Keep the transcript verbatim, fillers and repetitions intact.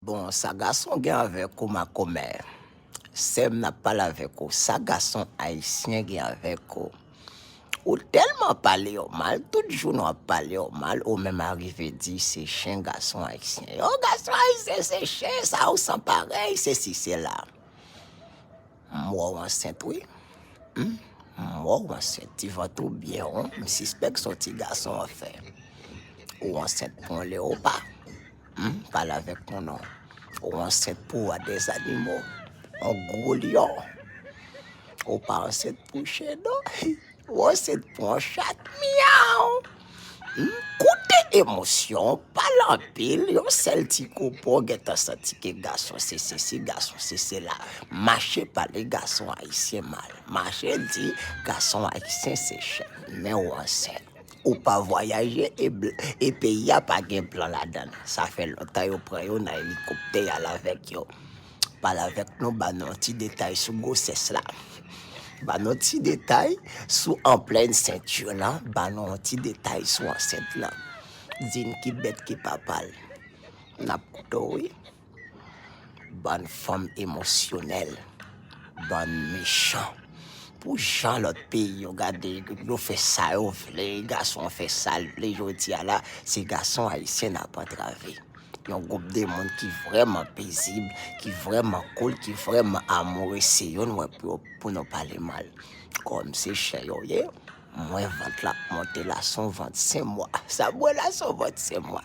Bon, sa gason gen avèk ou, makomè? Sè m, n ap pale avèk ou. Sa gason ayisyen gen avèk ou? Ou tèlman pale yo mal, tout jou nou ap pale yo mal, ou menm arive di se chen gason ayisyen. Yo, gason ayisyen se chen, sa ou san parèy, se si, se la. M wè w ansent, wi. Hmm? M wè w ansent, ti vant ou byen won, m sispèk se yon ti gason w ap fè. Ou ansent pou yon leopa. Hmm? Pale avèk nou non. Ou ansent pou wa dèzanimo. Yon gwo lyon. Ou pa ansent pou chen non. Ou ansent pou yon chat. Myaw. Hmm? Koute emosyon, pale anpil, yon sèl ti kou pou w gentan santi ke gason se sesi, gason se sela. Mache pale gason ayisyen mal. Mache di gason ayisyen se chen. Men ou ansent. Ou pa vwayaje e, bl- e peyi a pa gen blan ladan l. Sa fè lontan yo pran yo nan elikoptè y al avèk yo. Pale avèk nou, ba nou yon ti detay sou gwosès la. Ba nou yon ti detay sou anplèn senti lan, ba nou yon ti detay sou ansent lan. Di n ki bèt ki papa l. N ap koute w, wi. Bann fanm emosyonèl, bann mechan. Pou jan lòt peyi yo gade, yo fè sa yo vle, gason fè sa l vle, jodi a la, se gason ayisyen n ap antrave. Yon gwoup de moun ki vrèman pezib, ki vrèman cool, ki vrèman amoure, se yo n wè pou, pou nou pale mal. Kòm se chen yo ye, mwen vant l ap monte la, se yon vant senmwa. Sa m wè la, se yon vant senmwa.